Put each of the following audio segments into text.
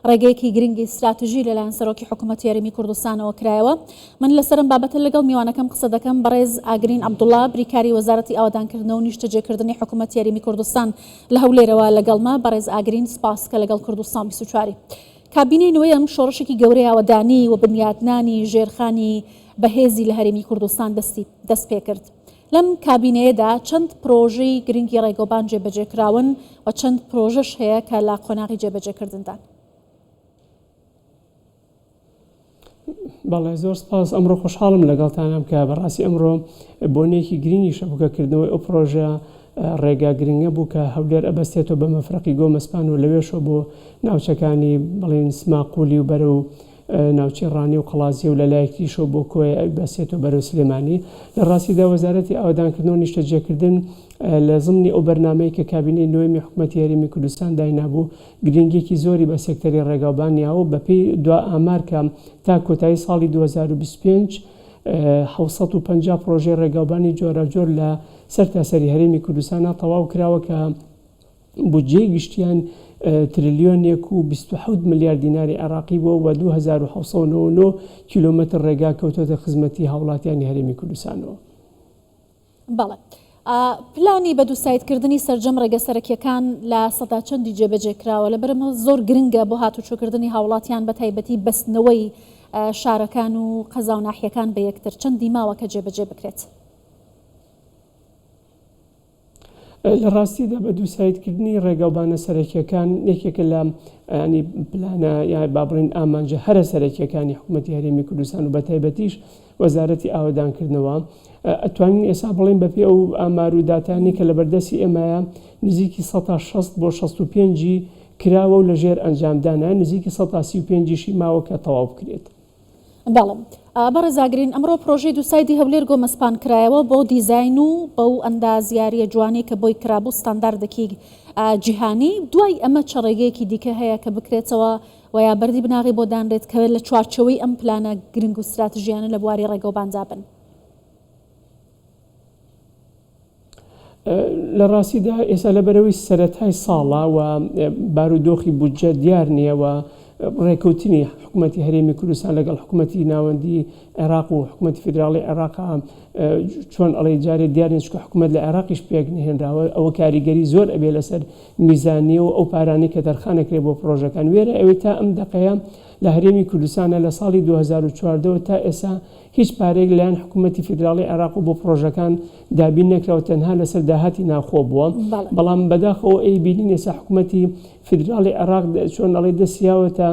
ڕێگەیەکی گرنگی ستراتژی لەلایەن سەرۆکی حکوومەتی هەرێمی کوردستانەوە کرایەوە. من لەسەر ئەم بابەتە لەگەڵ میوانەکەم قسە دەکەم، بەڕێز ئاگرین عەبدوڵا، بریکاری وەزارەتی ئاوەدانکردنەوە و نیشتەجێکردنی حکوومەتی هەرێمی کوردستان لە هەولێرەوە لەگەڵمە. بەڕێز ئاگرین سپاس کە لەگەڵ کوردستان 24 ی. کابینەی نۆیەم شۆڕشێکی گەورەی ئاوەدانی و بنیاتنانی ژێرخانی بەهێزی لە هەرێمی کوردستان دەستی دەست پێکرد. لەم کابینەیەدا چەند پرۆژەی گرنگی ڕێگەوبان جێبەجێکراون و چەند پرۆژەش هەیە کە لە قۆناغی جێبەجێکردندان. بەڵێ زۆر سپاس ئەمڕۆ خۆشحاڵم لەگەڵتانم کە بەڕاستی ئەمڕۆ بۆنەیەکی گرنگیشە بوو کە کردنەوەی ئەو پرۆژە ڕێگا گرنگە بوو کە هەولێر ئەبەستێتەوە بە مەفرەقی گۆمەسپان و لەوێشەوە بۆ ناوچەکانی بڵێن سماقولی و بەرەو ناوچەی ڕانیە و قەڵادزێ و لە لایەکتریشەوە بۆ کۆیە ئەیبەستێتەوە بەرەو سلێمانی. لە ڕاستیدا وەزارەتی ئاوەدانکردنەوە و نیشتەجێکردن لە زمنی ئەو بەرنامەی کە کابینەی نۆیەمی حکومەتی هەرێمی کوردستان داینابوو گرنگیەکی زۆری بە سێکتەری ڕێگاوبان یاوە و بەپێی دوا ئامار کە تا کۆتایی ساڵی 2025 750 پڕۆژەی ڕێگاوبانی جۆراوجۆر لە سەرتاسەری هەرێمی کوردستانا تەواو کراوە کە بودجەی گشتیان ترلیۆنێک و 27 ملیار دیناری عێراقی بووە و 2799 کیلۆمەتر ڕێگا کەوتۆتە خزمەتی هاوڵاتیانی هەرێمی کوردستانەوە. بەڵێ. پلانی بە دووسایدکردنی سەرجەم ڕێگە سەرەکیەکان لە سەدا چەندی جێبەجێ کراوە؟ لەبەرئەمە زۆر گرنگە بۆ هاتوچۆکردنی هاوڵاتیان بە تایبەتی بەستنەوەی شارەکان و قەزا و ناحیەکان بە یەکتر چەندی ماوە کە جێبەجێ بکرێت؟ لە ڕاستیدا بە دووسایدکردنی ڕێگاوبانە سەرەکیەکان یەکێکە لە ینی پلانە یا با بڵێین ئامانجە هەرە سەرەکیەکانی حکوومەتی هەرێمی کوردستان و بەتایبەتیش وەزارەتی ئاوەدانکردنەوە ئەتوانین ئێستا بڵێین بەپێی ئەو ئامار و داتانەی کە لەبەردەستی ئێمەیە نزیکی 60 بۆ 65 کراوە و لەژێر ئەنجامدانە نزیکی 35یشی ماوە کە تەواو بکرێت. بەڵێ بەڕێز ئاگرین، ئەمڕۆ پرۆژەی دووسایدی هەولێر گۆمەسپان کرایەوە بەو دیزاین و بەو ئەندازیارییە جوانەی کە بۆی کرابوو ستانداردێکی جیهانی، دوای ئەمە چە ڕێگەیەکی دیکە هەیە کە بکرێتەوە و یا بەردی بناغەی بۆ دانرێت کە لە چوارچێوەی ئەم پلانە گرنگ و ستراتژیانە لە بواری ڕێگەوباندا بن؟ لە ڕاستیدا ئێستا لەبەرئەوەی سەرەتای ساڵە و بارودۆخی بودجە دیار نییە و ڕێکەوتنی حکوومەتی هەرێمی کوردستان لەگەڵ حکوومەتی ناوەندی عێراق و حکوومەتی فیدراڵی عێراق چۆن ئەڵێ جارێ دیار نیە چونکە حکوومەت لە عێراقیش پێک نەهێنراوە ئەوە کاریگەری زۆر ئەبێ لەسەر میزانیە و ئەو پارانەی کە تەرخان ئەکرێ بۆ پڕۆژەکان وێرای ئەوەی تا ئەم دەقەیە لە هەرێمی کوردستانە لە ساڵی 2014 ەوە تا ئێستا هیچ پارەیەک لەلایەن حکوومەتی فیدراڵی عێراق و بۆ پڕۆژەکان دابین نەکراوە تەنها لەسەر داهاتی ناوخۆ بووە بەڵام بەداخەوە ئەی بینین ئێستا حکوومەتی فیدراڵی عێراق چۆن ئەڵێ دەستیاوەتە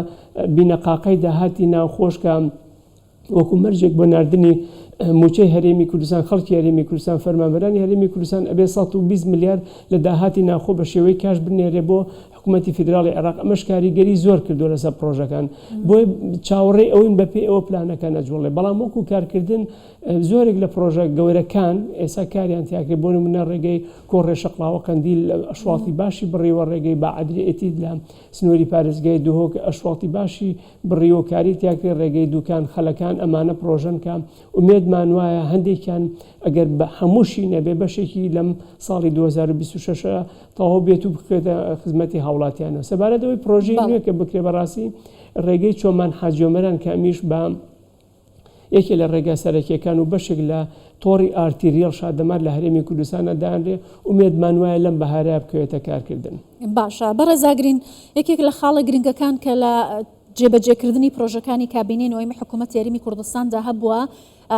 بینەقاقای داهاتی ناوخۆش کە وەکو مەرجێک بۆ ناردنی مووچەی هەرێمی کوردستان، خەڵکی هەرێمی کوردستان، فەرمانبەرانی هەرێمی کوردستان ئەبێ 120 ملیار لە داهاتی ناوخۆ بە شێوەی کاش بنێرێ بۆ حکوومەتی فیدراڵی عێراق، ئەمەش کاریگەری زۆر کردووە لەسەر پڕۆژەکان، بۆیە چاوەڕێی ئەوەین بەپێی ئەوە پلانەکان ئەجوڵێ، بەڵام وەکو کارکردن زۆرێک لە پڕۆژە گەورەکان ئێستا کاریان تیاکرێ، بۆ نموونە ڕێگەی کۆڕێ شەقڵاوە قەندیل ئەشواڵتی باشی بڕیوە، ڕێگەی باعەدری ئێتید لە سنووری پارێزگای دهۆک ئەشواڵتی باشی بڕیوە کاری تیاکرێ ڕێگەی دوکان خەلەکان ئەمانە پڕۆژەن کە ئومێدمان وایە هەندێکیان ئەگەر بە هەمووشی نەبێ بەشێکی لەم ساڵی 2026 تەواو بێت و بخرێتە خزمەتی هاوڵاتیانەوە سەبارەت ئەوەی پڕۆژەی نوێ کە بکرێ بەڕاستی ڕێگەی چۆمان حاجیۆمەران کە ئەمیش بە یەکێ لە ڕێگا سەرەکیەکان و بەشێک لە تۆڕی ئارتیریەڵ شادەمار لە هەرێمی کوردستانە دانرێ، ئومێدمان وایە لەم بەهارەیا بکەوێتە کارکردن. باشە بەڕێز ئاگرین، یەکێک لە خاڵە گرنگەکان کە لە جێبەجێکردنی پرۆژەکانی کابینەی نۆیەمی حکوومەتی هەرێمی کوردستاندا هەبووە،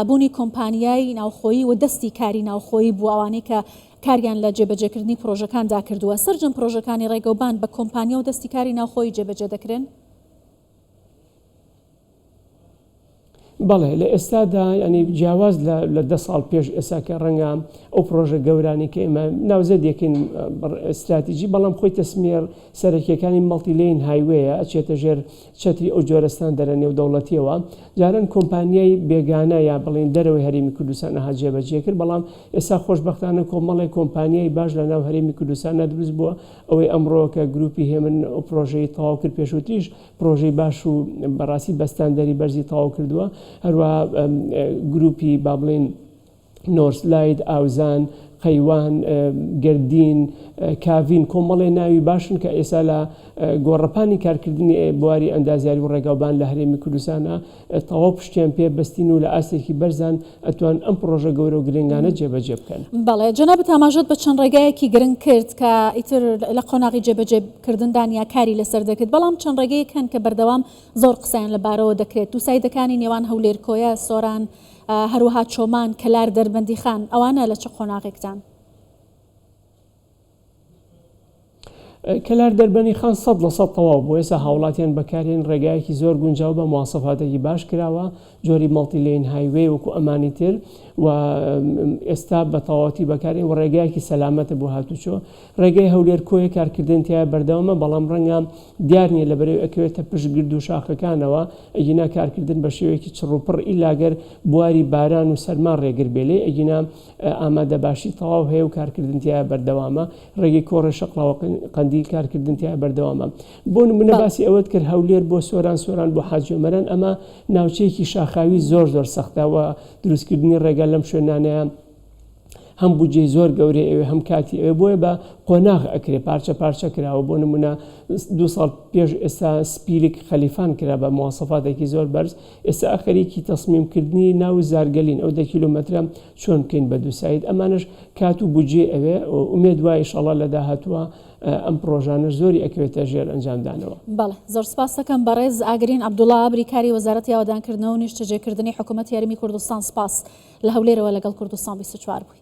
بوونی کۆمپانیای ناوخۆیی و دەستی کاری ناوخۆیی بووە، ئەوانەی کە کاریان لە جێبەجێکردنی پرۆژەکاندا کردووە. سەرجەم پرۆژەکانی ڕێگەوبان بە کۆمپانیا و دەستی کاری ناوخۆیی جێبەجێ دەکرێن؟ بەڵێ لە ئێستادا یانی جیاواز لە لە دە ساڵ پێش ئێستا کە ڕەنگە ئەو پڕۆژە گەورانەی کە ئێمە ناوزەد یەکەین ستراتیجی بەڵام خۆی تەسمیە سەرەکیەکانی multi lane highway ە ئەچێتە ژێر چەتری ئەو جۆرە ستاندەرە نێودەوڵەتیەوە جاران کۆمپانیای بێگانە یا بڵێن دەرەوەی هەرێمی کوردستان ئەها جێبەجێ کرد بەڵام ئێستا خۆشبەختانە کۆمەڵێک کۆمپانیای باش لە ناو هەرێمی کوردستانە دروست بووە ئەوەی ئەمڕۆ کە گروپی هێمن ئەو پرۆژەی تەواو کرد پێشووتریش پرۆژەی باش و بەڕاستی بە ستاندەری بەرزی تەواو کردووە هەروە گروپی با بڵێین نۆرس لایت ئاوزان قەیوان، گەردین، کاڤین کۆمەڵێ ناوی باشن کە ئێستا لە گۆڕەپانی کارکردنی بواری ئەندازیاری و ڕێگاوبان لە هەرێمی کوردستانا تەواو پشتیان پێ بەستین و لە ئاستێکی بەرزان ئەتوان ئەم پڕۆژە گەورە و گرنگانە جێبەجێ بکەن. بەڵێ جەنابت ئاماژەت بە چەند ڕێگایەکی گرنگ کرد کە ئیتر لە قۆناغی جێبەجێ کردندان یا کاری لەسەر دەکرێت، بەڵام چەند ڕێگەیەک هەن کە بەردەوام زۆر قسەیان لە بارەوە دەکرێت، دووسایدەکانی نێوان هەولێر کۆیە، سۆران، هەروەها چۆمان، کەلار، دەربەندیخان، ئەوانە لە چ قۆناغێکدان؟ کەلار دەربەنیخان 100% تەواو بوو ئێستا هاوڵاتیان بەکارێن ڕێگایەکی زۆر گونجاو بە مواسەفاتێکی باش کراوە جۆری multi lane highway وەکو ئەمانی تر و ئێستا بە تەواوەتی بەکارێن و ڕێگایەکی سەلامەتە بۆ هاتوچۆ ڕێگەی هەولێر کۆیە کارکردن تیایا بەردەوامە بەڵام ڕەنگە دیار نییە لەبەرئەوەی ئەکەوێتە پشت گرد و شاخەکانەوە ئەگینا کارکردن بە شێوەیەکی چڕ و پڕ ئیلا گەر بواری باران و سەرما ڕێگر بێ لێی ئەگینا ئامادەباشی تەواو هەیە و کارکردن تیایا بەردەوامە ڕێگەی کۆڕێ شەقڵاوە قەندیل کارکردن تیایا بەردەوامە بۆ نمونە باسی ئەوەت کرد هەولێر بۆ سۆران سۆران بۆ حاجی ئۆمەران ئەمە ناوچەیەکی شاخاوی زۆر زۆر سەختە و دروستکردنی ڕێگا لەم شوێنانەیە هەم بودجەی زۆر گەورەی ئەوێ هەم کاتی ئەوێ بۆیە بە قۆناغ ئەکرێ پارچە پارچە کراوە بۆ نمونە دو ساڵ پێش ئێستا سپیلک خەلیفان کرا بە مواسەفاتێکی زۆر بەرز ئێستا خەریکی تەسمیم کردنی ناو زارگەلین ئەو دە کیلۆمەترە چۆن بکەین بە دوو side ئەمانەش کات و بودجەی ئەوێ ئومێد وایە ئیشەڵا لە داهاتووە ئەم پڕۆژانەش زۆری ئەکەوێتە ژێر ئەنجامدانەوە. بەڵێ زۆر سپاس دەکەم بەڕێز ئاگرین عەبدوڵا بریکاری وەزارەتی ئاوەدانکردنەوە و نیشتەجێکردنی حکوومەتی هەرێمی کوردستان سپاس لە هەولێرەوە لەگەڵ کوردستان 24 بووی.